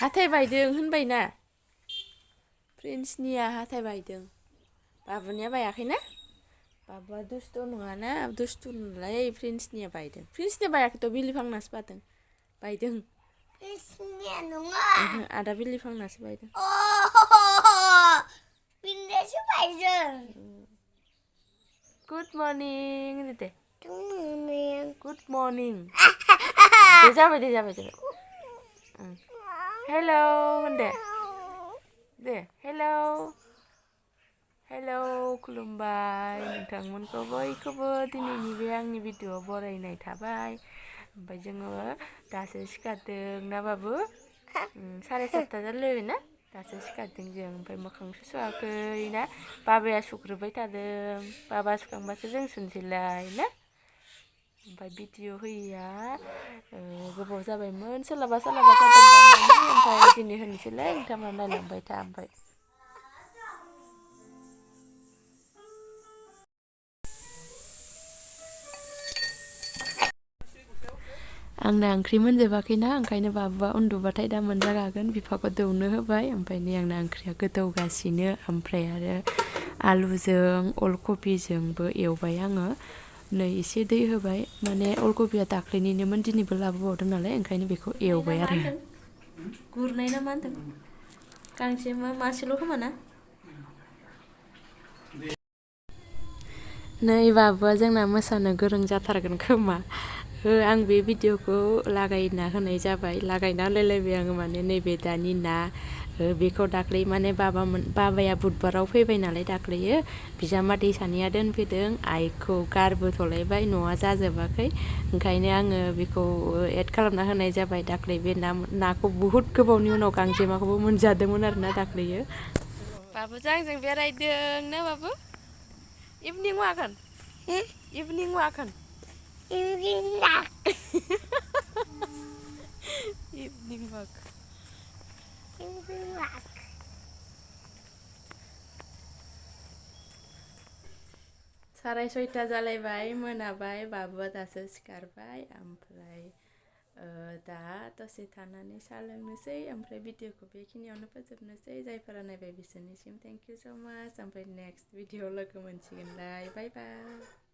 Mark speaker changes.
Speaker 1: हाथाय बायदों होनबायना प्रिन्सनिया हाथाय बायदों बाबुनिया बायाखैना बाबुआ दुस्थ' नङाना दुस्थ' नालाय प्रिन्सनिया बायदों प्रिन्सनिया बायाखैथ' बिलिफांनासो बादों बायदों प्रिन्सनिया नङा आदा बिलिफांनासो बायदों बिलियासो बायदों गुड मर्निं दे गुड मर्निं दे जाबाय हेलौ होनदे दे हेलौ खुलुमबाय नोंथांमोनखौ बयखौबो दिनैनि बे आंनि भिडिअ'आव बरायनाय थाबाय ओमफ्राय जोङो दासो सिखारदों ना बाबु 7:30 जालायबाय ना दासो सिखारदों जों ओमफ्राय मोखांसो सुवाखै ना बाबाया सुग्रोबाय थादों बाबा सुखांबासो जों सुनसैलाय ना ओमफ्राय भिडिअ होयैया गोबाव जाबायमोन सोलाबा जादों दामानि ओमफ्राय दिनै होनोसैलाय नोंथांमोना नायलांबाय था ओमफ्राय आंना ओंख्रि मोनजोबाखैना ओंखायनो बाबुआ उन्दुबाथाय दा मोनजागागोन बिफाखौ दौनो होबाय ओमफ्राय नै आंना ओंख्रिया गोदौगासिनो ओमफ्राय आरो आलुजों अलकबिजोंबो एवबाय आङो नै एसे दै होबाय माने अलकबिया दाख्लैनिनोमोन दिनैबो लाबोबावदों नालाय ओंखायनो बेखौ एवबाय आरो गुरनाय ना मा होनदों गांजेमा मासेल' खोमा ना नै बाबुआ जोंना मोसानो गोरों जाथारगोन खोमा आं बे भिडिअ'खौ लागायना होनाय जाबाय लागायना होलायलायबाय आङो माने नैबे दानि ना बेखौ दाख्लै माने बाबाया बुधबाराव फैबाय नालाय दाख्लैयो बिजामादै सानैया दोनफैदों आइखौ गारबोथ'लायबाय न'आ जाजोबाखै ओंखायनो आङो बेखौ एड खालामना होनाय जाबाय दाख्लै बे नाखौ बुहुत गोबावनि उनाव गांजेमाखौबो मोनजादोंमोन आरोना दाख्लैयो बाबुजों आंजों बेरायदों ना बाबु इभिनिं वाकन इभिनिं वाकन इभिनिं वाक साराय 6टा जालायबाय मोनाबाय बाबुआ दासो सिखारबाय ओमफ्राय दा दसे थानानै साहा लोंनोसै ओमफ्राय भिडिअ'खौ बेखिनियावनो फोजोबनोसै जायफोरा नायबाय बिसोरनिसिम थेंक इउ स' माच ओमफ्राय नेक्स्ट भिडिअ लोगो मोनसिगोनलाय बाय बाय